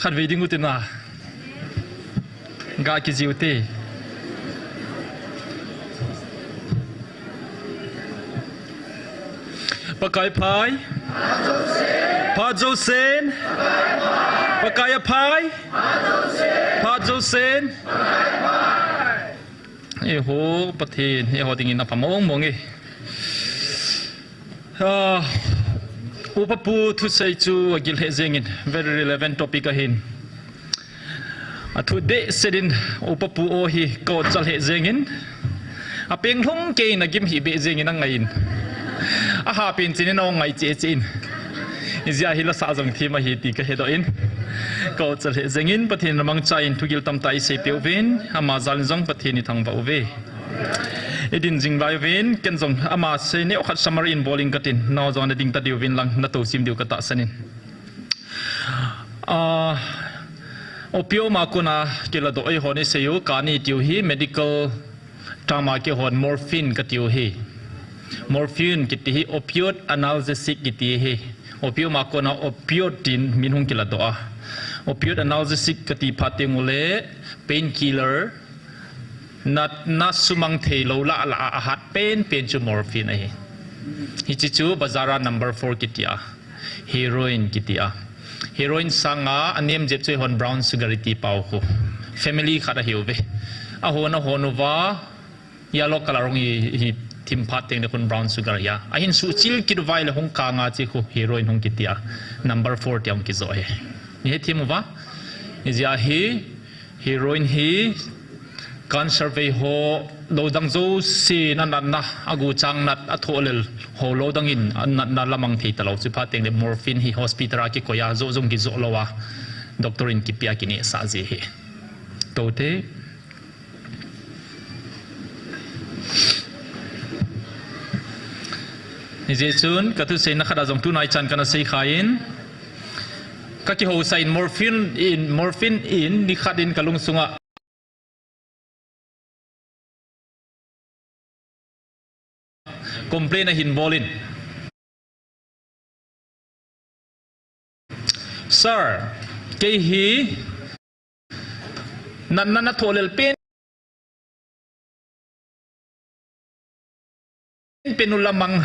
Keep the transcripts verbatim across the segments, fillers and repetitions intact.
Khatvei ding u tina. Ga kijiu te. Pakai phai. Phat jousen. Pakai aphai. Phat jousen. Eiho Pathen, eiho dingin apha mong mong e. Ah, Upa Pu thusei chu agil lheh jengin, very relevant topic ahin. Athu dehset in Upa Pu o hi ka otchal lheh jengin. Apeng lhung keiyin agim hih beh jengin angaiyin. Aha pen chinin angai cheh cheh in. Ijeh a hi lasa jong thim ahi ti kahedoh in. Ka otchal lheh jengin Pathen in amangchan thugil tamtah eiseipeh uvin. Ama jal in jong Pathen ithangvah uve. Idin jing lai uvin, ken jong ama sei neokhat summary in bol inge katin, nao jong nading tadiuvin lang, nato sim diu katahsan in. Ah, opium a kona kiladoh eihon isei u, kani tiu hi medical term a keihon morphine katiu hi. Morphine kiti hi opioid analgesic kiti hi. Opium a kona opioid tin min hung kiladoh a. Opioid analgesic kati phat teng ule painkiller, natna sumang theilou lah lah a ahat penpen chu morphine ahi. Hiche chu bazar a number four kiti a. Heroin kiti a. Heroin sanga anem jep chu eihon brown sugar iti pau khu. Family khat ahiuve. Ahon ahon uva, yellow color hung hi, hi thim phat teng le khun brown sugar ahi a. Ahin suhchil kit uva ahile hung kang a che khu heroin hung kiti a. Number four tia hung kijoh ahi. Nahet thim uva. Ijeh a hi Heroin hi cancer vei ho, lou dang jouse natna, aguchang nat, athohlel ho lou dangin anatna lamang thei talou. Chuphat teng le morphine hi hospital a kikoi a, joh jong kijoh lou a, doctor in kipe a kinehsah ji hi. Tote. Hijeh chun, kathuseina khat a jong tunai chan kana seikhan, kakihousa in morphine in, morphine in, nikhat in kalungsunga complain ahin bol in. Sir, kei hi natna nathohlel pen pen u lamang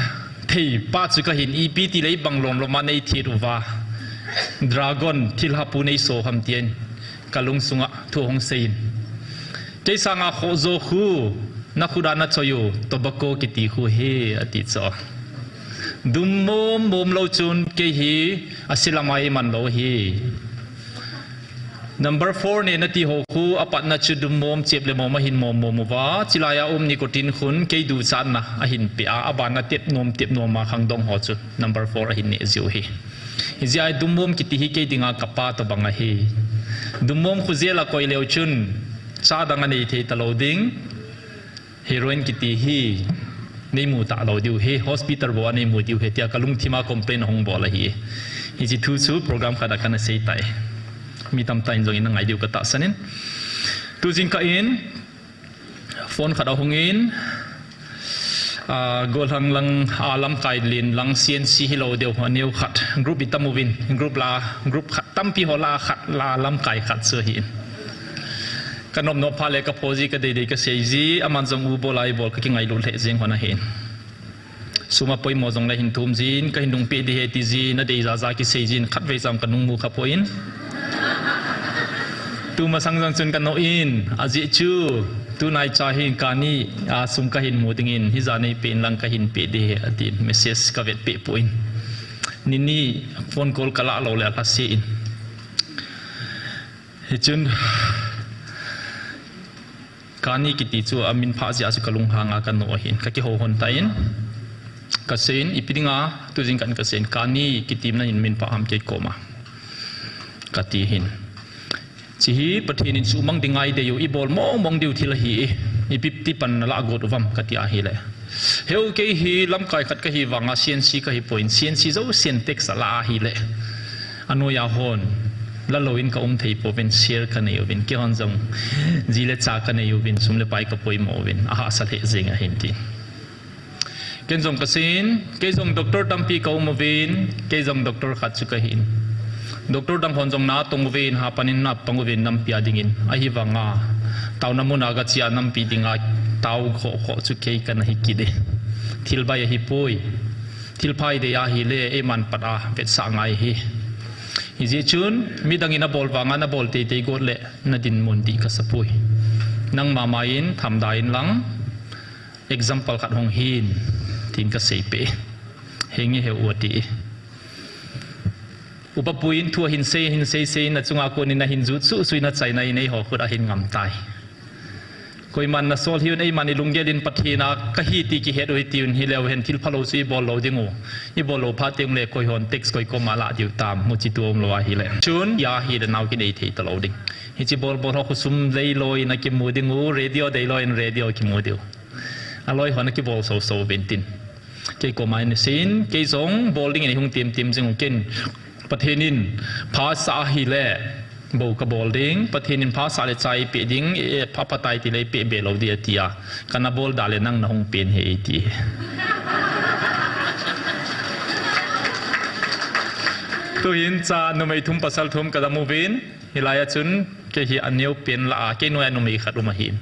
thei pa chu kahin, ipi tile ibang lom lom a neithet uva, dragon thilha pu neiso ham tin kalungsunga thu hung seiyin. Kei sanga khoh jo khu, nakhut a nachoi u, tobacco kiti khu hi, ati chu. Dum mom mom lou chun kei hi ase lam a iman lou hi. Number four nena ti ho khu, apatna chu dum mom, chep le mom ahin mom mom uva, chulai a um nicotine khun kei duchatna ahin pe a, abana tep nom tep nom a khangdong ho chu number four ahin neh jiu hi. Hijeh a dum mom kiti hi kei dinga kapa tobang ahi. Dum mom khu jail a koi leu chun, cha dang anei thei talou ding. Heroin kiti hi neimu talou diu hi, hospital bou a neimu diu hi, tia kalungthim a complain ahung bol ahi. Hiche thu chu program khat a kana sei tai. Mi tamtah in jong in angai diu katahsan in. Tu jingkah in phone khat ahung in, ah, golhang lang, ah, lamkai len lang C N C hilou diu, aneo khat, group itam uvin, group la, group khat tampi ho la khat la lamkai khat chu ahin. Ka nop nop phat le ka pho ji, ka dei dei ka sei ji, aman jong u bol a i bol ka kingailut lheh jeng hon ahin. Sum a poimo jong le hin thum jin, ka hin nung peh ding ahi ti jin, adei ja ja kisei jin, khatvei jong ka nung mu kha poi. Tumasang jong chun ka noh in, ajeh chu, tunai cha hin kani a sum ka hin mu ding in, hija nei peh in lang ka hin peh ding ahi, atin message ka vet peh poi. Nini phone call ka la lou le alhase in. Hichun, kani kiti chu amin phah jeh a chu ka lunghang a ka noh ahin, ka kihou hon tan, ka seiyin, ipi dinga tu jingkah in ka seiyin, kani kiti na hin min phah ham kei koma, ka ti hin. Hiche hi Pathen in sumang ding ngai dei u, i bol mong mong diu thil ahi e, ipi ti pan na la got uvam, ka ti ahile. Heu, kei hi lamkai khat ka hi vanga C N C ka hi poi, C N C jousen tax a la ahile. Anoiya hon, la lou in ka um thei pouvin, share ka nei uvin, keihon jong ji le cha ka nei uvin, sum le pai ka poimo uvin, ahahsa lheh jeng ahin tin. Ken jong ka seiyin, kei jong doctor tampi ka um uvin, kei jong doctor khat chu ka hin. Doctor dang hon jong natong uvin, hapan in napang uvin nampi a dingin. Ahivanga taona mun a gache a nampi dinga tao khoh khoh chu kei kana hi kit e. Thil bai ahipoi. Thil phai dei ahile eiman pat a vetsah ngai hi. Hijeh chun midang in abol vanga nabol teitei got le nadinmun dih kasapoi. Nangma ma in thamda in lang, example khat hong hin, tin kaseipeh e. Henge heu ati e. Upa pu in thu ahin sei, ahin sei sei in achunga kon in ahin jut suh suh in achaina in eiho khut ahin ngam tai. Koiman nasol hiuvin, eiman ilunggel in Pathen a kahi ti kihet u hitiuvin, hileu hen thil phalou chu ibol lou ding u. Ibol lou phat teng le koihon tax koi koma lah diu tam, muchi tu umlou ahile. Chun, ya hi le nao kinei thei talou ding. Hiche bol bol ho khosum leiloi in akimu ding u, radio deiloi in radio kimu diu. Aloi hon akibol soso uvin tin. Kei koma in aseiyin, kei jong bol dingin eihung temtem jing u ken. Pathen in phasah ahile, bou kabol ding, Pathen in phasah le cha eipeh ding, e, pha phatai tile eipeh be lou ding ati a. Kana bol da le nang nahung pen hi eiti. Tuhin cha numei thum pasal thum kadam uvin, hilai a chun kei hi aneo pen lah a, kei noiya numei khat um ahin.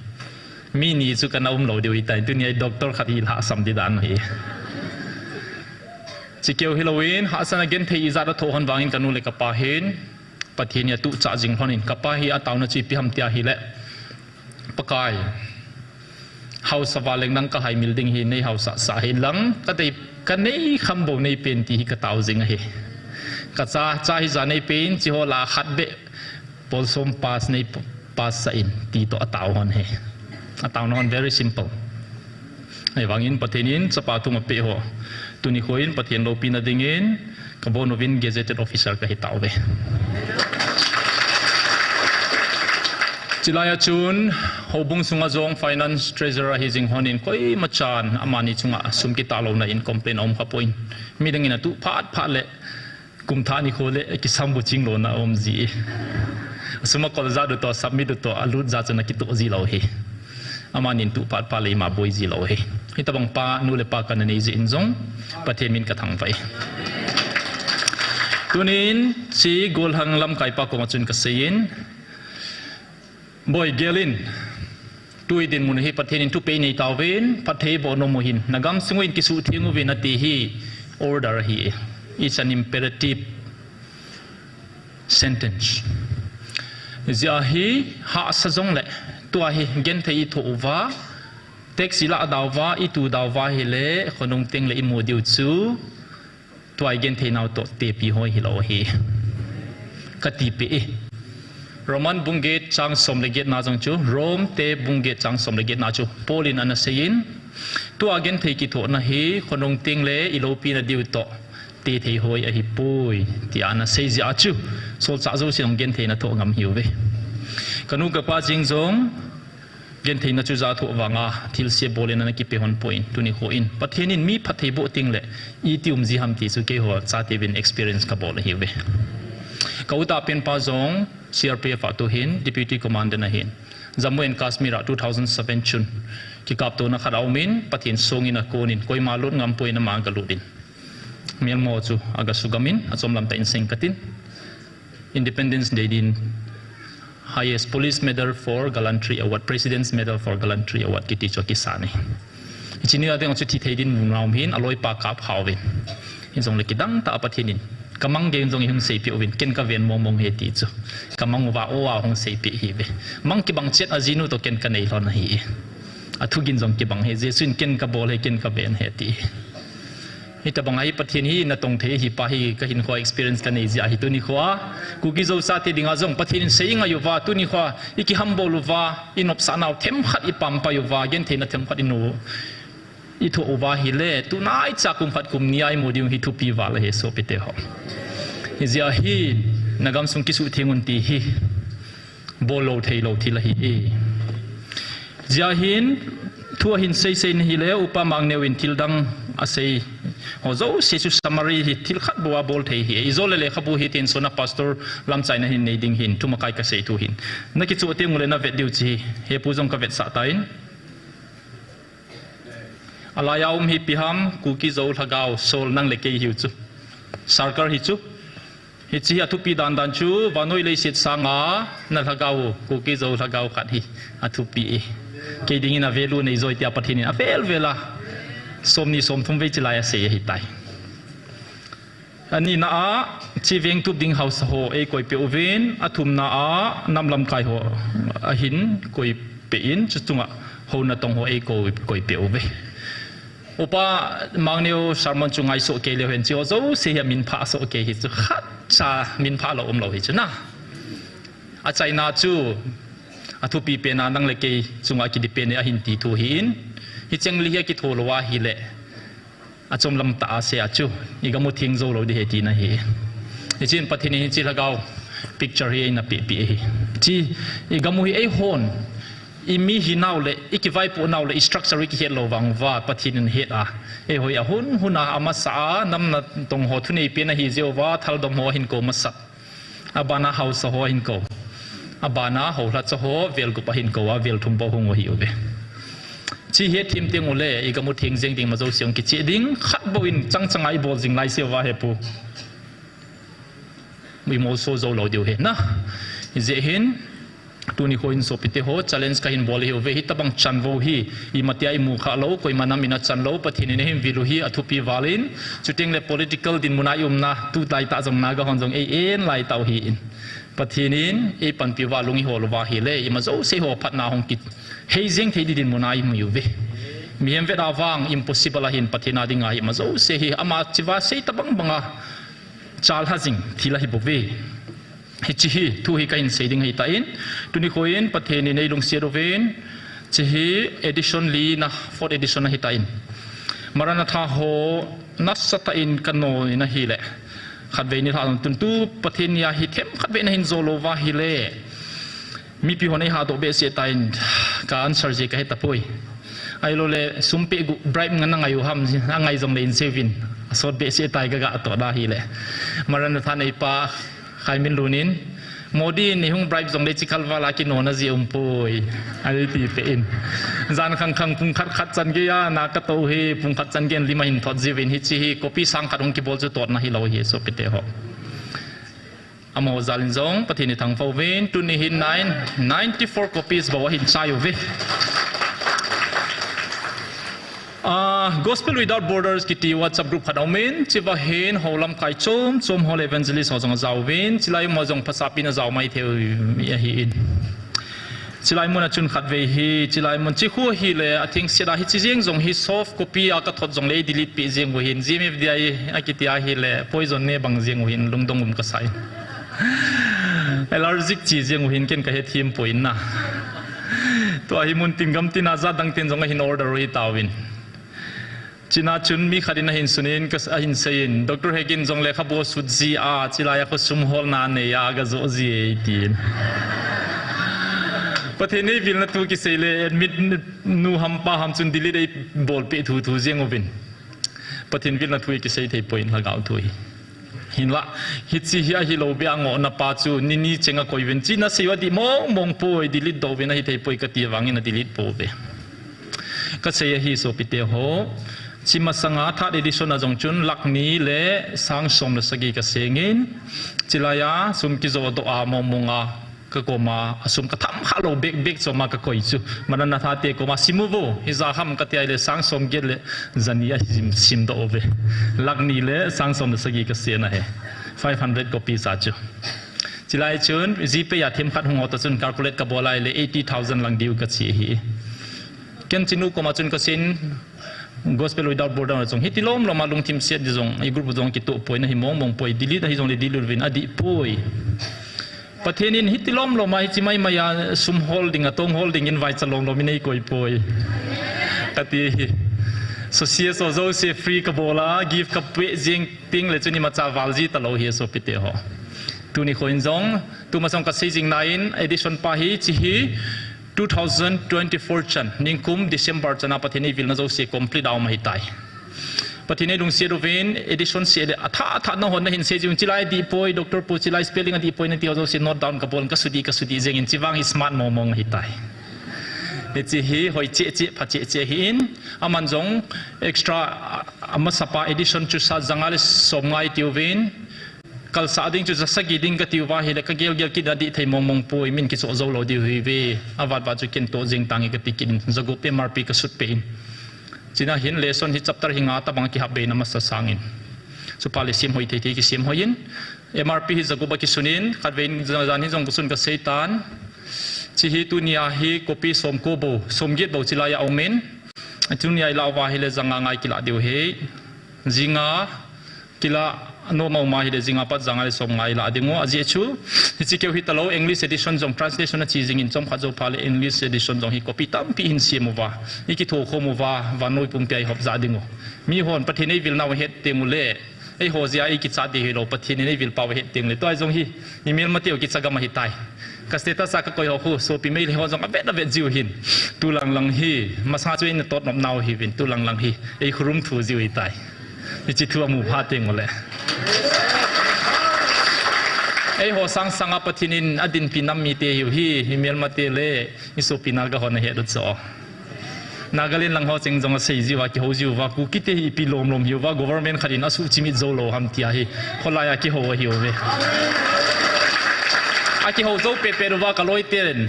Mi ni chu kana umlou diu hitai, tunia doctor khat hi lhahsam ding dan ahi. Chukeu hilouvin, hahsatna genthei ijat athoh hon vangin kanu le kapa hin Pathen in atuhchah jing lhonin, kapa hi ataona chu ipi ham tia ahile, Pakai, haosa val leng nang kahaimil ding ahi, neihaosah sah hen lang, kadei, kanei kham bou neipen ti hi katao jing ahi. Kacha, cha hija neipen, hicheho lah a khat beh, pol som pass nei p-, pass sah in, ti toh atao hon ahi. Ataona hon very simple. Ahivangin Pathen in chapa thum apeh ho, tuni kho in Pathen loupina dingin kabon uvin gazetted officer kahi tauve. Chulai a chun, houbung sunga jong finance treasurer ahi jing hon in koimachan amani chunga sum kitah louna in complain aum khapoi. Midang in atuh phat phat le, kum thah nikho le kisambu ching louna aum ji e. Sum akol jat u toh, submit u toh, alut jat chun akitoh ji lou ahi. Amanin tuh phat phat le ima boi ji lou ahi. Hitobang pa, nu le pa kana nei jeh in jong, Pathen min kathangvah e. Tunin, hiche gollhang lamkaipa koma chun kaseiyin, Boi, gel in. Tu idinmun u hi Pathen in thupeh nei tauvin, phatthei boh nom u hin. Nagamsung uvin kisuhtheng uvin ati hi order ahi. It's an imperative sentence. Hijeh a hi hahsa jongle, tua hi genthei ithoh uva, tax ilah dauva, itu dauva hile, khonung tengle imu diu chu, tua igenthei nau toh tepi hoi hilou ahi. Katipeh e. Roman bung get chang som le get na jong chu, Rome te bung get chang som le get na chu, Paul in ana seiyin, tua genthei kithohna hi, khonung tengle iloupina diu toh tethei hoi ahipoi, tia ana sei jeh a chu, solchah jousen jong gentheina thoh ngam ahiuve. Kanu kapa jeng jong, gentheina chu jathoh vanga thilse bol in ana kipe hon poi, tuni kho in Pathen in mi phatthei boh tengle iti um ji ham ti chu keiho chateuvin experience kabol ahiuve. Ka uta penpa jong C R P F a tuhin Deputy Commandant ahin. Jammu and Kashmir a two thousand seven chun kikaptona khat aumin, Pathen songin akonin, koima lut ngam poi in ama galut in, melmo chu aga sugamin, achomlam tah in seng katin, Independence Day din, Highest Police Medal for Gallantry Award, President's Medal for Gallantry Award kiti chu akisan e. Hiche nia ding chu thithei dinmun aum hin, aloipa kap khauvin. Hijongle kidang tah a Pathen in, kamang gei in jong eihung seipeh uvin, ken kaven mong mong ahi ti chu. Kamang uva, o a hung seipeh ahiuve. Mang kibang chet ajinu toh ken kanei lhon ahi. Athugin jong kibang ahi, Jesu in ken kabol ahi, ken kaven ahi ati. Hitobang ahi Pathen hi natong thei ahi pa hi kahinkhoa experience kanei jeh ahi tuni khoa. Kuki Zo chate dinga jong Pathen in seingai uva, tuni khoa ikihambol uva, inopsah nau themkhat ipampai uva, gentheina themkhat inu, ithoh uva hile, tunaicha kum khat kum ni a imu diu hi thupi val ahi sopite ho. Hijeh a hi, nagamsung kisuhtheng un ti hi, bollou theilou thil ahi e. Hijeh hin, thu ahin seisei na hile, Upa Mangneo in thildang asei ho jouse chu summary hi thil khat bou a bol thei ahi e. Ijole lekhabu hi tensona pastor lamchaina hin nei ding hin, thumakai kasei thu hin. Nakichoh teng ule navet diu chu hi, hepu jong kavetsah tan. Alai a um hi ipi ham, Kuki Zo Lhagao, Sol nang le kei hiu chu. Sarkar hi chu. Hiche hi athupi dan dan chu, vannoi leiset sanga na lhagao, Kuki Zo lhagao khat hi athupi e. Kei dingin a value nei joi tia Pathen in avel vel a som ni som thum vei chilai asei ahitai. Anina a, hiche veng tup ding haosa ho eikoi peh uvin, athumna a nam lamkai ho ahin koi peh in, chuchunga hou natong ho eikoi, koi peh uve. Upa Mangneo sermon chu ngai soh kei leu hen, hiche ho jouse hi amin phah soh kei hi chu khatcha min phah lou umlou hi chu na. Achaina chu athupi pen a nang le kei chunga kidepend e ahin ti thu ahin, hicheng le hi akitho lou ahile, achom lam tah a sei a chu, igam u theng jou lou ding ahi tina ahi. Hichun Pathen in hiche lhagao picture hi eina peh peh ahi. Hiche igam u hi eihon, imi hinau le, ikivaipoh nau le, i structure ikihet lou vang uva, Pathen in ahet a, eihoi a hun hun a amasa a, nam natong ho thunei pen ahi jeh uva, thaldom ho ahin kou masat. Abana haosa ho ahin kou. Abana houlhacha ho vel gup ahin kou a, vel thum bou hung u ahiuve. Hiche hethem teng ule, igam u theng jeng ding, ima jouse hung kicheh ding, khat bou in chang chang a ibol jing lai seuva hepu. Imolso jou lou diu ahi na. Hijeh hin, tuni kho in sopite ho, challenge kahin bol ahiuve, hitobang chanvou hi, imatia imu kha lou, koima nam in achan lou, Pathen in eihin vil u hi athupi val in, chuteng le political dinmun a iumna, tulai tah jong Naga hon jong ei-en lai tau ahin. Pathen in eipanpi uva lung ihol uva ahile, ima jouse ho phatna hung kihei jeng thei ding dinmun a imu uve. Mihem vet a vang impossible ahin, Pathen a dinga hi ima jouse hi, ama hichea sei tobang banga chalha jing thil ahi bouve. Hiche hi thu hi kahin sei ding ahitan, tuni kho in Pathen in eilungset uvin, hiche hi edition lina, fourth edition ahitan, Maranatha ho nasatah in kanoh in ahile, khatvei nilhah jong tun tu Pathen nia hi themkhat vei nahin jou lou uva ahile, mipi hon eihadoh behseh tan, ka answer ji kahe tapoi. Ahiloule sum peh gu bribe nga nangai u ham, angai jongle hin seiyuvin, asot behseh tai, kaga toh da ahile, Maranatha neipa Khaiminlun in, Modi in eihung bribe jongle hiche khalval a kinona ji aumpoi, eiti peh in. Jan khang khang pung khat khat chan geiya na katoh u hi, pung khat chan geiyin lim ahin thot jiuvin, hiche hi copy sang khat hung kibol chu totna hilou ahi sopite ho. Amaho jal in jong Pathen ithangvah uvin, tuni hin nine, ninety-four copies bou ahin chai uve. Ah, Gospel Without Borders kiti WhatsApp group khat aumin, hichea hin hou lamkai chom chom ho le evangelist ho jong ajaovin, chilai mun a jong phasah pen ajao maithei u ahin. Chilai mun a chun khatvei hi, chilai mun hiche khu ahile, athengset a hiche jeng jong hi soft copy a kathot jongle delete peh jeng u ahin, G M F D I akiti ahile, poison ne bang jeng u ahin, lungdong um kasah in. Allergic che jeng u ahin, ken kahethem poi na. Tua hi mun tin gam tin a jat dang ten jong ahin order u ahitauvin. Chuna chun mi khat in ahin sunin, ka, ahin seiyin, Doctor Hegin jong lekhabu asut jia, chilai a khosum holna anei a, agajoh ji e, tin. Pathen eivilna thu kisei le, admit nu ham pa ham chun delete eibolpeh thuthu jeng uvin. Pathen vilna thu hi kisei thei poi, lhagao thu hi. Hinla, hiche hi ahilou beh a ngohna pa chu, nini cheng akoi uvin, hiche nasei u adih mong mong poi, delete doh uvin ahithei poi kati vangin adelete pouve. Kasei ahi sopite ho, hiche masanga third edition a jong chun lakh ni le sang som le sagi kasengin, chilai a sum kijohdoh a mong mong a kakoma asum katham khalou bek bek chom a kakoi chu, Maranatha te koma simuvo, hijeh ham kati ahile sang som get le jani asim, simdoh uve. Lakh ni le sang som le sagi kasen ahi. Five hundred copies a chu. Chilai chun GPay a themkhat hung hota chun calculate kabol ahile eighty thousand lang diu kache ahi. Ken chinu koma chun kasen, Gospel Without Border a jong hiti lom lom a lungthim set ding jong, i group jong kitoh poi, nahi mong mong poi, delete ahi jongle delete uvin adih poi. Pathen in hiti lom lom a hiche mai mai a sum hol ding a tong hol dingin vaicha lom lom in eikoi poi, kati ahi. So C S O jouse free kabol a, gift kapeh jeng tengle chun imacha val ji talou ahi sopite ho. Tuni kho in jong, tuma jong kasei jing na in, edition pa hi, hiche hi two thousand twenty-four chan, ningkum December chan a Pathen in eivilna jouse complete a um ahitai. Pathen in eilungset uvin, edition seh le athah athah nahon nahin sei jiuvin, chilai adih poi, Doctor pu, chilai spelling adih poi nati ho jouse note down kabol in, kasudih kasudih jengin, hiche vang hi smart mong mong ahitai. Hiche hi hoi cheh cheh, pha cheh cheh ahin, aman jong extra, a, amasapa edition chu sang ja nga le som nga itiuvin, kalsah ding chu ja sagi ding kati uva ahile, kagel gel kit in adih thei mong mong poi, min kichoh jou lou diu ahiuve. Avat vat chu ken toh jeng tange kati kit in, ja gup M R P kasut peh in. Chuna hin lesson hi chapter hi nga tabang kihap beina masa sangin. Chuphat le semhoi thei thei kisemhoi in, M R P hi ja gup akisun in, khatvei jan hi jong kasun kasei tan. Hiche hi tunia hi copy somko bou, somget bou chilai a um in. Tunia ilah uva ahile ja nga nga ikilah diu ahi. Ji nga kilah nom a um ahile ji nga pat ja nga le som nga ilah ding u. Ajeh chu, hiche keu hitalou, English edition jong translation ache jing in, chomkhat jou phat le English edition jong hi copy tampi hin sem uva, ikithokhom uva, vannoi pumpia ihop jah ding u. Mihon Pathen eivilnau ahet teng ule, eiho jeh a eikichat ding hilou, Pathen in eivilpau ahet teng le, tua jong hi, imelmateu kicha gam ahitai. Ka status a kakoi ho khu, sopi Meitei ho jong avet avet jiu hin. Tulang lang hi, masanga chu eina tot nopnau ahiuvin, tulang lang hi, eikhorum thu jiu ahitai. Hiche thu amu phat teng ule, eiho sangsang a Pathen in adinpi nam mite ahiu hi, imelmate le, isopi Naga hon ahet u chu. Nagaland lang ho cheng jong asei jiu va, kihou jiu va, Kukite hi ipi lom lom hiu va, government khat in asuh chimit jou lou ham tia hi, kholai a kihou ahiuve. Akihou jou peh peh uva kaloiten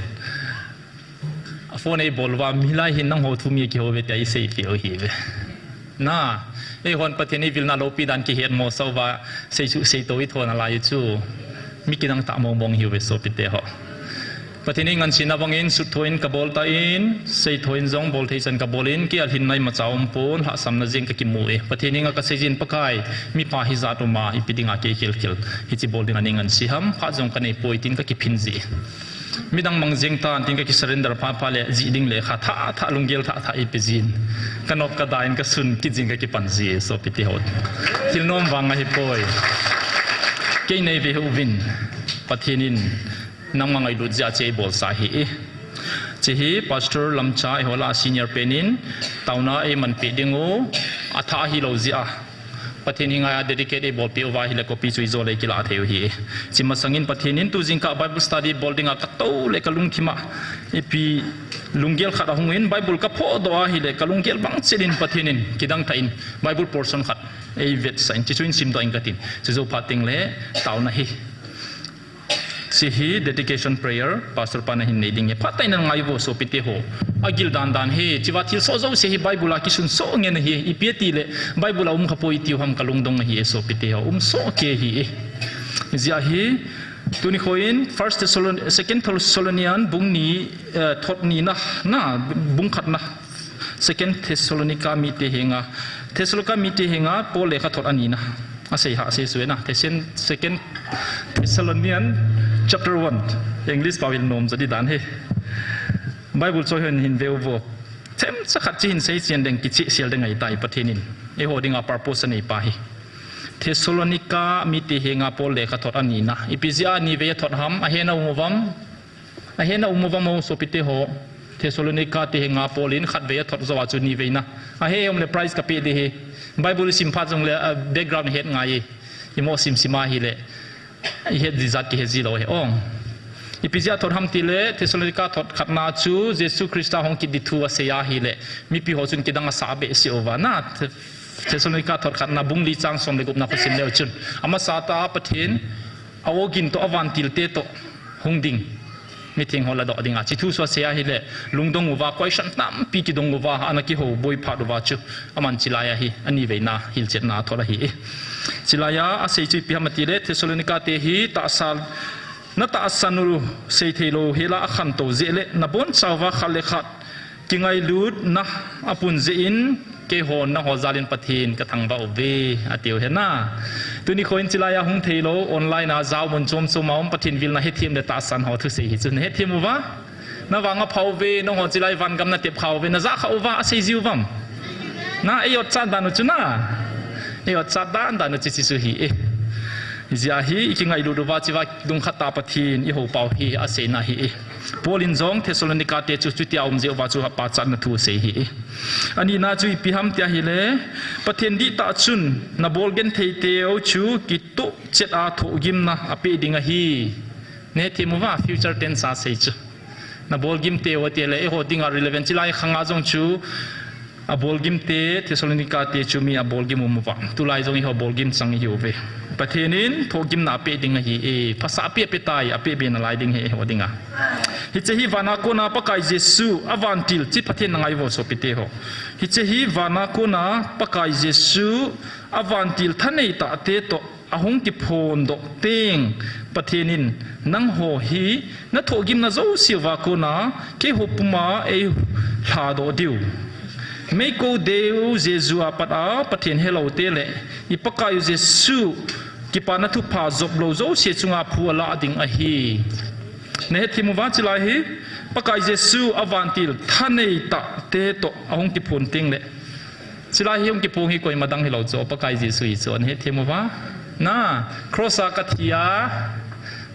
phone eibol uva, hilai hin nangho thu mi akihouve tia eiseipeh u ahiuve. Na, eihon Pathen eivilna loupi dan kihetmosah uva, seisuh seitoh ithona lai u chu, mi kidang tah mong mong ahiuve sopite ho. Pathen in eingansena bangin sutthoin kabol tan, seithoin jong bol thei chan kabol in, kei a lhinna imacha aumpon, lhahsamna jeng kakimu e. Pathen henga kasei jin, Pakai, mipa hijat uma ipi dinga kei khel khel hiche bol dinga neinganse ham, phat jong kaneipoi tin kakiphin ji. Midang mang jeng tan tin kakisurrender phat phat le jih ding lekha thah thah, lunggel thah thah eipe jin. Kanop kada in kasun kit jin kakipan ji e sopite ho. Thil nom vang ahipoi. Kei neiveu vin, Pathen in nangma ngailut jeh a hiche eibolsah ahi e. Hiche hi Pastor Lamcha eiho lah a senior pen in taona eimanpeh ding u, athah ahilou jeh a Pathen henga dedicate eibolpeh uva ahile copy chu ijole kilah thei u ahi. Hiche masangin Pathen in tu jingkah Bible study bol dinga katou le kalungthim a ipi lunggel khat ahung in, Bible kaphohdoh ahile kalunggel bangchet in Pathen in kidang tah in Bible portion khat eivetsah in, hiche chu hin simdoh ing katin. Chujou phat teng le taona hi, hiche hi dedication prayer, Pastor pan ahin nei ding ahi. Phatah in nangaiuvo sopite ho. Agil dan dan ahi, hichea thilsoh jouse hi Bible a kisunsoh ngen ahi. Ipi atile Bible a umkhapoi itiu ham kalungdong ahi e sopite ho. Umsoh kei ahi e. Hijeh a hi, tuni nikho in First Thessalon-, Second Thessalonian bung ni, eh, thot nina, na, bung khatna, Second Thessalonica mite henga, Thessalonica mite henga Paul lekhathot anina. Asei hahsa suh e na, Thessalon-, Second Thessalonian chapter one. English pao hin nom jo ding dan ahi. Bible choi hon hin veuvo. Themcha khat chu hin seichen ding, kichehsel ding ahitai Pathen in. Eiho dinga purpose aneipa ahi. Thessalonica mite henga Paul lekhathot anina. Ipi jeh a nivei athot ham, ahetna um uvam? Ahetna um uvam o sopite ho? Thessalonica te henga Paul in khatvei athot jou a chu niveina. Ahe um le prize kapeh ding ahi. Bible isim phat jongle, ah, background het ngai e. Imoh sim sim ahile, ihet jijat kihe jilou ahi. Ong. Ipi jeh a thot ham tile, Thessalonica thot khatna chu Jesu Christa hung kit ding thu asei ahile, mipi ho chun kidang asah behseh uva na. Thessalonica thot khatna bung li chang som le gupna khu sim leu chun, amasa tah a Pathen a ogin toh, avantil te toh hung ding, mitheng ho ladoh dinga, hiche thu chu asei ahile, lungdong uva, question tampi kidong uva, ana kihou boi phat uva chu, aman chulai a hi aniveina hilchetna athot ahi e. Chulai a asei chu ipi ham atile, Thessalonica te hi tahsa, natahsan u sei theilou hela akhantou jeh le, nabonchauva khat le khat kingailutna apun jeh in, keihon nangho jal in Pathen kathangvah uve, atiu ahi na. Tuni nikho in chulai a hung theilou, online a jao mun chom chom a um Pathen vilna hethem le tahsan ho thusei hi chu nahethem uva? Navang aphauve, nangho chulai vangam natep khauve, najah khauva, asei jiu vam? Na, eiotchat dan u chu na. Eiotchat dan dan u chu hiche chu ahi e. Hijeh a hi, ikingailut uva, hichea lungkhat tah a Pathen ihou pau ahi, aseina ahi e. Paul in jong Thessalonica te chu chutia um jeh uva chu apachatna thu asei ahi e. Anina chu ipi ham tia ahile, Pathen dihtah chun nabol genthei teu chu kitoh chet a thohgimna apeh ding ahi. Nahethem uva, future tense a asei chu. Nabol gim teu atile, eiho dinga relevant, chulai khanga jong chu Abolgim te, Thessalonica te chu mi abolgim um uva. Tulai jong eiho bolgim chang ihiuve. Pathen in thohgimna apeh ding ahi e, phasah apeh, apeh tai, apeh be nalai ding ahi eiho dinga. Hiche hi vana kona Pakai Jesu avantil, chi Pathen na ngai uvo sopite ho. Hiche hi vana kona Pakai Jesu avantil thanei tah te toh ahung kiphondoh teng, Pathen in nangho hi nathohgimna jouse uva kona keiho puma eilhadoh diu. Meikong deu jeju a pat a Pathen helou te le i Pakai u Jesu kipana thupha jop lou jouse chunga phu alah ding ahi. Nahet them uva chilai hi Pakai Jesu avantil thanei tah te toh ahung kiphon teng le. Chilai hi hung kiphong hi koima dang hilou chu, Pakai Jesu hi chu, nahet them uva. Na, cross a kathi a,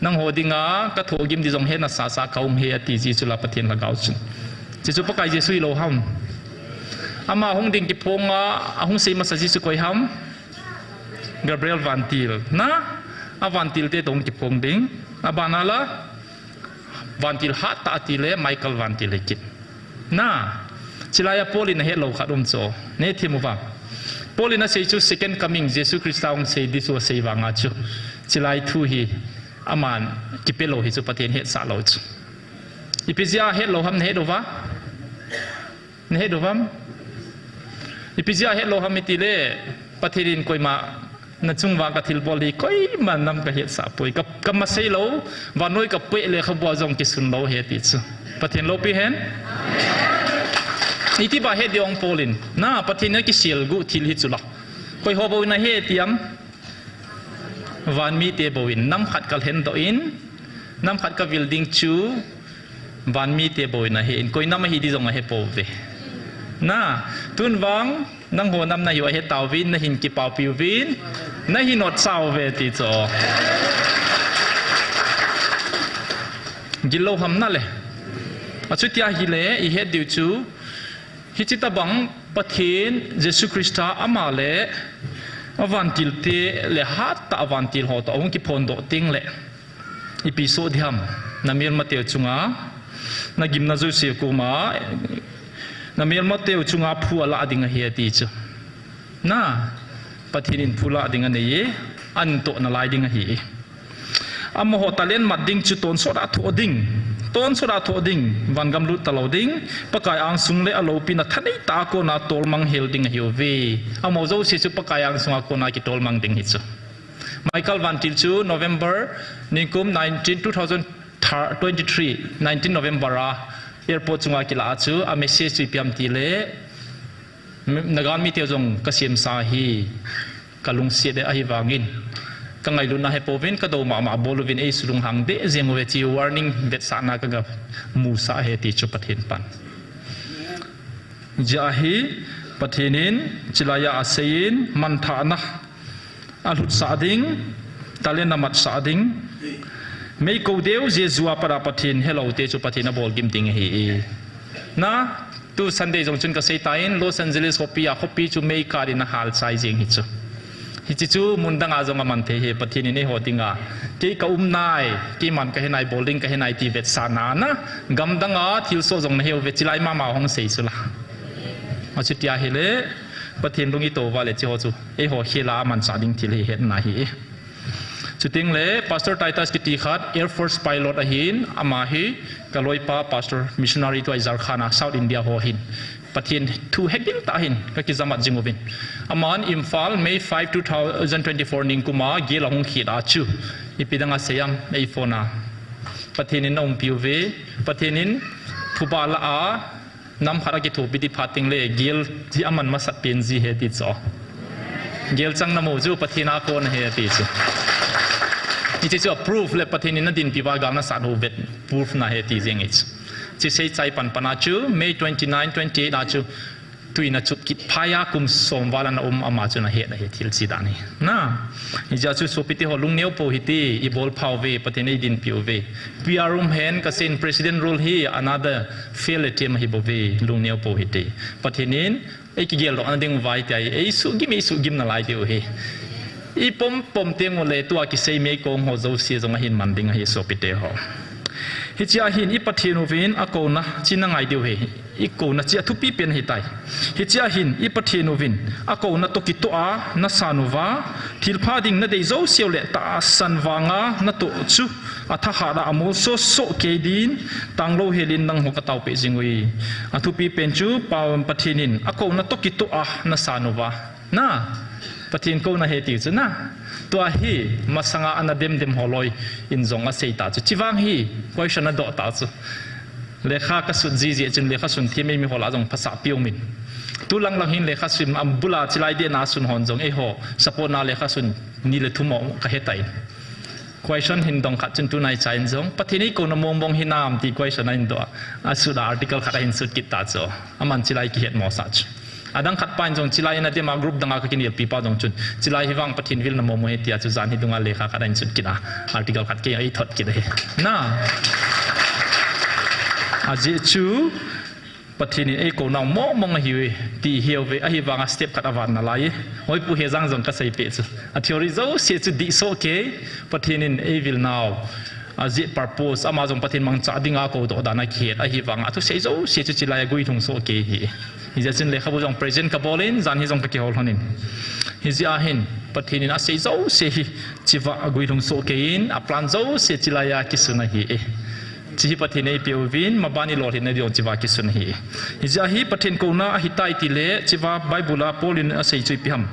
nangho dinga kathohgim ding jong he nasasa kahung he ati ji chu la Pathen lhagao chun. Chi chu Pakai Jesu hilou ham? Ama hung ding kiphong a, ahung sei masa ji chu koi ham? Gabriel vantil. Na, avantil te toh hung kiphong ding. Abana la, vantil hat tah ati le Michael vantil hi kit. Na, chilai a Paul in ahet lou khat um chu. Nahet them uva. Paul in asei chu second coming, Jesu Christa hung sei ding chu asei vanga chu. Chilai thu hi aman kipe lou hi chu Pathen hetsah lou chu. Ipi jeh a het lou ham nahet uva? Nahet uvam? Ipi jeh a het lou ham iti le, Pathen in koima nachung uva kathilbol hi koima nam kahetsah poi. Ka, kamasei lou, vannoi kapeh le khabua jong kisun lou he ti chu. Pathen loupi hen. Iti ba het ding ong Paul in. Na, Pathen in akiselguh thil hi chu la. Koi ho bou in ahe ti am? Vanmi te bou in, nam khat kalhen doh in, nam khat kavil ding chu, vanmi te bou in ahe in, koi nam ahi ding jong ahe pouve. Na, tun vang, nangho nam nahiu ahe tauvin, nahin kipaopiuvin, nahin otsa uve ti chu. Gil lou ham na le. Achuti ahile, ihet diu chu, hiche tabang Pathen, Jesu Christa ama le, avantil te le hat tah avantil ho toh, ahung kiphondoh teng le. Ipi soh ding ham, namelmateu chunga, nagimna jouse koma, namelmateu chunga phu alah ding ahi ati chu. Na, Pathen in phu lah ding anei e, antoh nalai ding ahi e. Amaho talent mat ding chu tonsot a thoh ding, tonsot a thoh ding, vangam lut talou ding, Pakai angsung le aloupina thanei tah a kona tolmang hel ding ahiuve. Amaho jouse chu Pakai angsunga kona kitolmang ding hi chu. Michael vantil chu November nikum nineteen, two thousand twenty-three, nineteen November a airport chunga kilah a chu a message chu ipi ham ti le, Naga mite jong kasemsa hi kalungset e, ahivangin kangailutna hepouvin kadou mama bol uvin eisulunghang deh jeng uve ti warning vetsahna kaga musah e ti chu Pathen pan. Hijeh a hi Pathen in chilai a aseiyin manthahna alutsah ding, talent amatsah ding. Meikong deu Jesu a pat a Pathen helou te chu Pathen abolgim ding ahi. Na, tu Sunday jong chun kasei tan, Los Angeles khopi a, khopi chu mei kah in ahal chai jeng hi chu. Hiche chu mun dang a jong aman thei e, Pathen in eiho dinga. Kei kaum nai, keiman kahe nai, bol ding kahe nai ti vetsahna na. Gam dang a thilsoh jong nahe uve, chilai mama hung sei chu la. Achuti ahile, Pathen lung ito uva le hiche ho chu, eiho khel a amanchah ding thil hi hetna ahi. Chuteng le Pastor Titus kiti khat, Air Force pilot ahin, ama hi kaloipa Pastor missionary tua Jharkhand a South India ho ahin. Pathen thu hegil tah ahin, kakijam at jing uvin. Aman Imphal, May five, two thousand twenty-four ningkum a gel ahung khit a chu, ipi dang asei am, ei phone a. Pathen in aumpi uve, Pathen in phuba alah a, Nam khat akithopi ding phat teng le, gel hi aman masat pen ji ahi ti chu. Gel chang namu chu Pathen a kon ahi ti chu. Hiche chu a proof le Pathen in adinpi uva gal nasat ho vet proof na ahi ti jeng ahi chu. Hiche seichai pan pan a chu, May twenty-nine, twenty-eight a chu, tui in achup kit phai a kum som val ana um ama chun ahet ahi thil chi dan hi. Na, hijeh a chu sopite ho lungneo pou hite, ibol phau ve, Pathen eidinpi uve. P R um hen kasei in President rule hi another fail attempt ahi bouve, lungneo pou hite. Pathen in eikigel doh na ding uva ahi tai, eisuhgim, eisuhgim nalai diu ahi. Ipom pom teng ule tua kisei meikong ho jouse jong ahin man ding ahi sopite ho. Hichea hin i Pathen uvin a kouna chi na ngai diu ahi. I kouna chi a thupi pen ahitai. Hichea hin i Pathen uvin a kouna toh kitoh a na san uva, thilpha ding na dei jouseu le tahsan vanga na toh chu a thahat a amolso soh kei din, tanglou helin nangho ka taopeh jing uve. A thupi pen chu Pa Pathen in a kouna toh kitoh a na san uva. Na, Pathen kouna ahi ti chu na. Tua hi, masanga ana demdem holoi in jong asei ta chu. Chivang hi, question adoh ta chu. Lekha ka sut jiji chun lekha sun thiem ei mi hola jong phasah piu min. Tu lang lang hin lekha sun a bula chilai dena sun hon jong eiho. Support na lekha sun ni le thum mo ka hetai. Question hin dong khat chun tunai chain jong. Pathen ei kouna mong mong hinam ti question ahin doh a. Asut a article khat ahin sut kit ta chu. Aman chilai kihet mo sa chu. Adang khat pa in jong chilai in a tema group danga ka kinelpi pa jong chun. Chilai hi vang Pathen vil na mo mo he tia chu jan hi dunga lekha khat a in sut kit a. Article khat kei a i thot kit a he. Na. Ajeh chu Pathen in ei kou nau mo mo ahi uve. Ti hi uve ahi vanga step khat a van na lai. Hoi pu he jang jong ka sei pe chu. A theory jouse chu dih soh kei. Pathen in ei vil nau. Ajeh purpose, ama jong Pathen mangcha dinga kou doh dan a kihet, ahi vanga, thu sei jouse chu chilai a guilhung soh kei hi. Hijeh chun lekhabu jong present ka bol in, jan hi jong ka kihol lhon in. Hijeh a hin, Pathen in asei jouse hi, chiva a guilhung soh kei in, a plan jouse chilai a kisun ahi. Chi hi Pathen in eipeh uvin, maban i lolhinna ding jong chiva kisun ahi. Hijeh a hi, Pathen kouna ahitai tile, chiva Bible a Paul in asei chu ipi ham.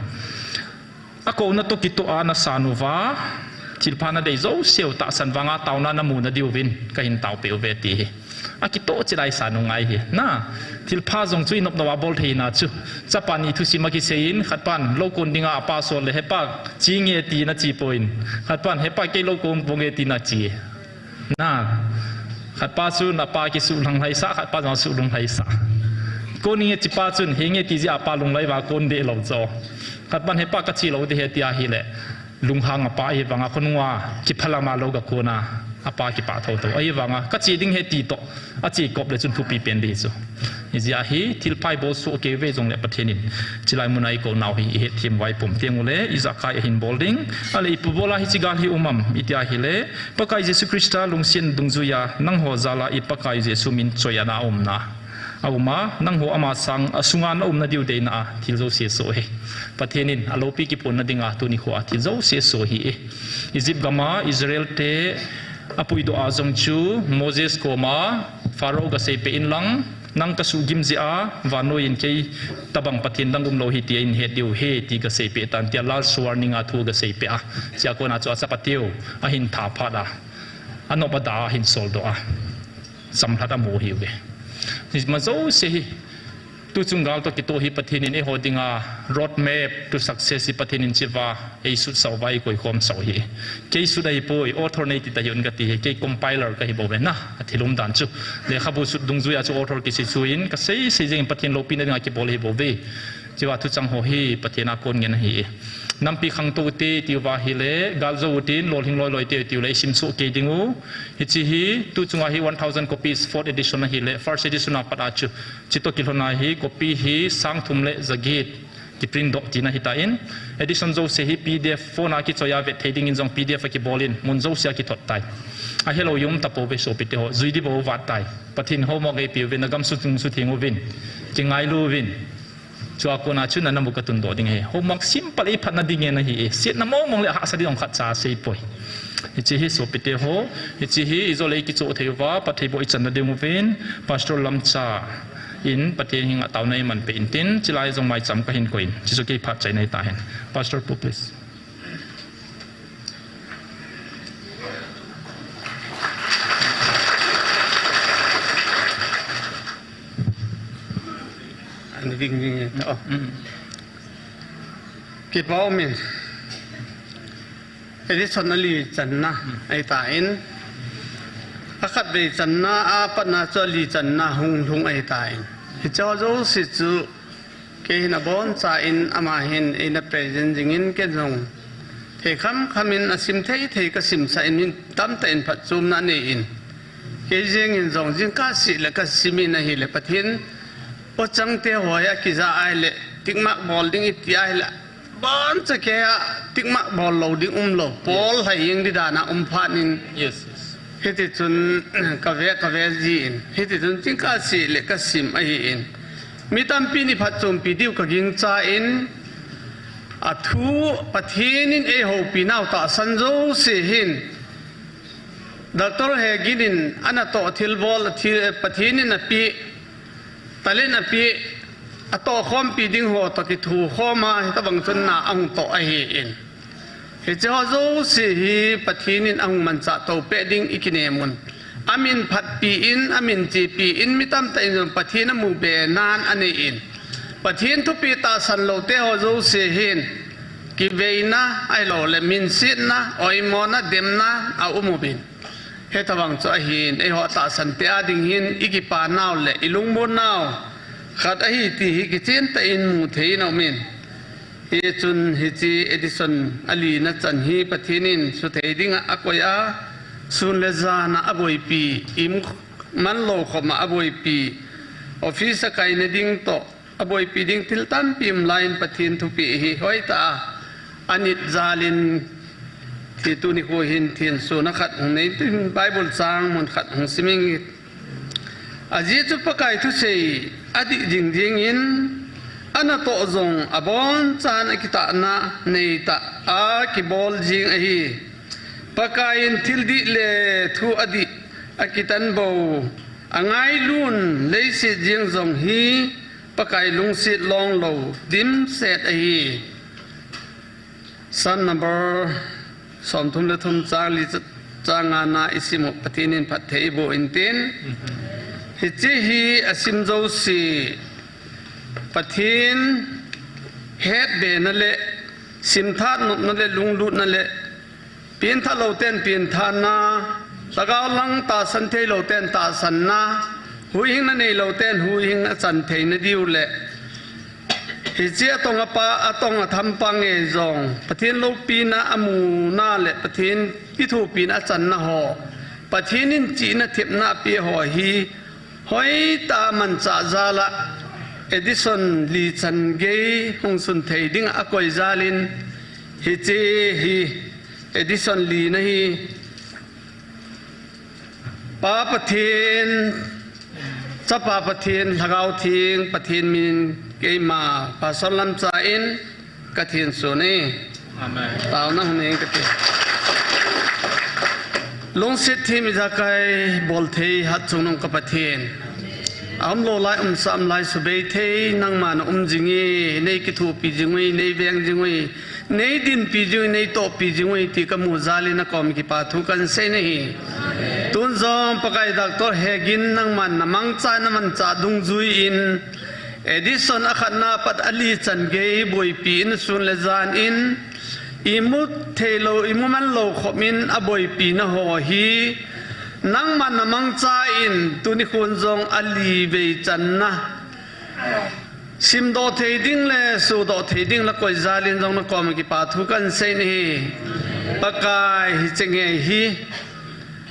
A kouna toh kitoh a na san uva, thilpha na dei jouseu tahsan vanga taona na mu na diuvin, ka hin taopeh uve ti hi. A kitoh chilai san u ngai hi. Na, thilpha jong chu i nop nop a bol thei na chu. Chapa ni thusim a kisei in, khat pan, lou kon dinga a pa sol le, he pa, chi nge ti na chi poi in. Khat pan, he pa, kei lou kon bol nge ti na chi. Na, khat pa chun a pa kisuh lhang lhaisah, khat pa jong asuh lhung lhaisah. Kon nge chi pa chun, he nge ti jeh a pa lunglai va kon deh lou cho. Khat pan he pa ka chi lou ding he ti ahi le. Lunghang a pa ahi vanga khonung a, kiphalam a lou ga kon a, a pa kipah tho tho. Ahi vanga, ka chi ding he ti toh, a chi kop le chun thupi pen ding hi chu. Hijeh a hi, thilpha i bol soh kei ve jong le Pathen in. Chilai mun a i kou nau hi, i hetthem uva i pom teng u le, i jakai ahin bol ding. A le i pu bol a hichi gal hi um am, i ti ahi le, Pakai Jesu Christa lungset dungjuia, nangho jal a i Pakai Jesu min choi a na um na. A um a, nangho ama sang, a sunga na um na diu deina a, thil jouse soh hi. Pathen in, a loupi kiphonna dinga, tuni khoa, thil jouse soh hi. Egypt gam a, Israel te, a puidoh a jong chu, Moses koma, Pharaoh ga seipeh in lang, nang ka suhgim jeh a, vannoi in kei tabang Pathen dang um lou hi ti a in het diu he ti ga seipeh tan tia last warning a thu ga seipeh a. Chia kona chu a chapa teu, ahin tha phat a. A nop a da ahin soldoh a. Chamlhat a mu hi uve. Hi ma jouse hi. Tuchung gal toh kitoh hi Pathen in eiho dinga road map to success hi Pathen in chiva eisut sau vai koi khom sau hi. Kei sut ahi poi, author nei ti ta hi un ka ti hi, kei compiler ka hi bou ve na, a thil um dan chu. Lekhabu sut dungjuia chu author kisei chu in, ka sei sei jeng in Pathen loupina dinga kibol hi bou ve. Chiva thuchang ho hi Pathen a kon ngen ahi. Nampi khangtou te tiu va hi le, gal jou u tin, lolhing loi loi te tiu le, isim soh kei ding u. Hichi hi, tuchunga hi one thousand copies, fourth edition ahi le, first edition a pat a chu. Chi toh kilhon a hi, copy hi, sang thum le, za get. Kiprint doh tina hi ta in. Edition jouse hi P D F phone a kichoi a vet thei ding in jong P D F a kibol in, mun jouse a kithot tai. A helou i um ta pou ve sopi te ho, jui di bou vat tai. Pathen homework eipeh uvin, na gam sutung sutheng uvin. Kingailu uvin. Chua kona chu na namu ka tundoh ding ahi. Homework simple i phatna ding ngen ahi e. Sietna mong mong le hahsa ding ong khat cha sei poi. Hichi hi sopi te ho. Hichi hi i jo le kicho thei uva, Pathen bou i channa ding uvin. Pastor Lamcha in Pathen henga taona i man pe in tin. Chilai jong mai cham ka hin koi in. Chi chu kei phat chaina hi ta hen. Pastor Pu, please. Ani ding ding e, oh. Mm. Kipa um in. Edition a li channa, mm, ahi ta in. A khat vei channa, a patna chu a li channa hung lhung ahi ta in. Hicho jouse chu Kei hin abon cha in ama hin eina present jing in ken jong thei kham kham in asim thei thei ka simsah in, min tamtah in phatchomna nei in. Kei jeng in jong jingkah seh le ka sim in ahile Pathen, o chang te hoi a kija ahile, tick mark bol ding i ti ahile, abon cha kei a tick mark bol lou ding um lou, Paul hai jeng di dan a um phat in. Yes, yes. Hiti chun, ka ve, ka ve jin. Hiti chun, chingkah seh le ka sim ahin. Mi tampi in i phatchompi diu ka gingchan, athu Pathen in eihoupi nau tahsan jouse hin, Doctor Hagin in anatoh thilbol, athi-, Pathen in api, talent api, atohkhompi ding ho toh kithukhom a, hitabang chun na ahung toh ahin. Hiche ho jouse hi Pathen in ahung manchah to peh ding i kinem un. Amin phatpi in, amin chepi in, mi tamtah in jong Pathen amu be nan anei in. Pathen thupeh tahsan lou te ho jouse hin, kiveina, ahilou le minsetna, oimona, demna, aum uvin. Hitabang chu ahin, eiho tahsan te a ding hin, i kipa nau le, i lungmon nau khat ahi ti hi kichen tah in mu thei in aumin. Hichun hiche edition alina chan hi Pathen in suthei dinga akoi a, sun le jan a aboipi, imu man lou khom a aboipi, office a kaina ding toh, aboipi ding thil tampi um lai in Pathen thupeh hi hoitah a, anit jal in, ti tuni khu hin thensun a khat hung nei tin Bible chang mun khat hung sim inge. Ajeh chu Pakai thusei adih jing jing in, anatoh jong abonchan a kitahna neitah a kibol jing ahi. Pakai in thil dih le thu adih a kitan bou, angailun leiset jeng jong hi Pakai lungset long lou dimset ahi. Psalm number somthum le thum chang li cha-, chang nga na i sim u Pathen in phatthei boh in tin. Hiche hi asim jouse Pathen hetbena le simthat nopna le lunglutna le pengtha lou ten pengthahna, lhagao lang tahsan thei lou ten tahsanna, huhhingna nei lou ten huhhingna chan theina diu le, hiche atong apa, atong atham pa ngen jong, Pathen loupina amuna le Pathen kithopina achanna ho, Pathen in chihna thepna apeh ho hi, hoitah a manchah jal a, edition li chan gei hung sun thei ding a akoi jal in, hiche hi edition lina hi, Pa Pathen, Chapa Pathen, Lhagao Theng Pathen min keima Pastor Lamcha in ka thensun e. Amen. Taona hung nei kati. Lungset them ijakai bol thei hatchungnung ka Pathen. Aum lou lai, umsa um lai subei thei, nangma na um jing e, nei kithopi jing uve, nei veng jing uve. Nei dinpi jing uve, nei tohpi jing uve ti ka mu jal in na kom kipa thu kan sei nahi. Tun jong Pakai Doctor Hagin nangman na mangcha na mancha dungjui in, edition akhatna pat ali chan gei boipi in sun le jan in, imu thei lou, imu man lou khop in aboipi na ho hi, nangman na mangcha in tuni khun jong ali vei channa simdoh thei ding le, sudoh thei ding le koi jal in jong na kom kipa thu kan sei nahi. Pakai hiche nge hi,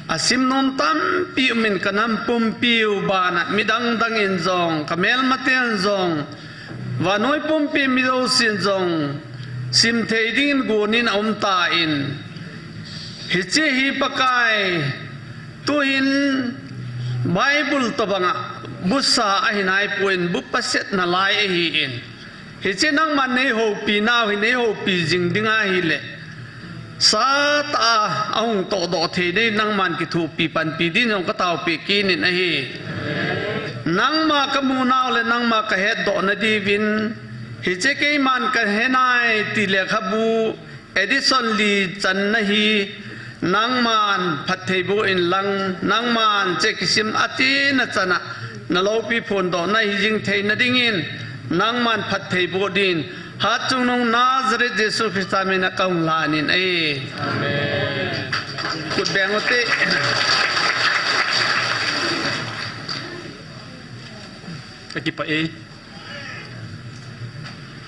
asim nom tampi um in ka nam pumpi u bana midang dang in jong, ka melmaten jong, vannoi pumpi mi jousen jong, sim thei ding in gon in aum tan. Hiche hi Pakai, tuhin Bible tobanga busa ahi naipon, bu pasetna lai ahin. Hiche nangman nei houpi nau hi nei houpi jing ding ahile, satah a ahung tohdoh thei nei nangman kithopi panpi din jong ka taopi kit in ahi. Nangma ka mu nau le nangma ka hetdoh na diuvin, hiche keiman ka he nai ti lekhabu, edition li channa hi nangman phatthei boh in lang, nangman hiche kisim atina chana na loupi phondohna hi jing theina dingin nangman phatthei boh din, hatchungnung Nazareth Jesu Christa mina kahung lhan in ahi. Amen. Kut beng ute. Ka kipah e.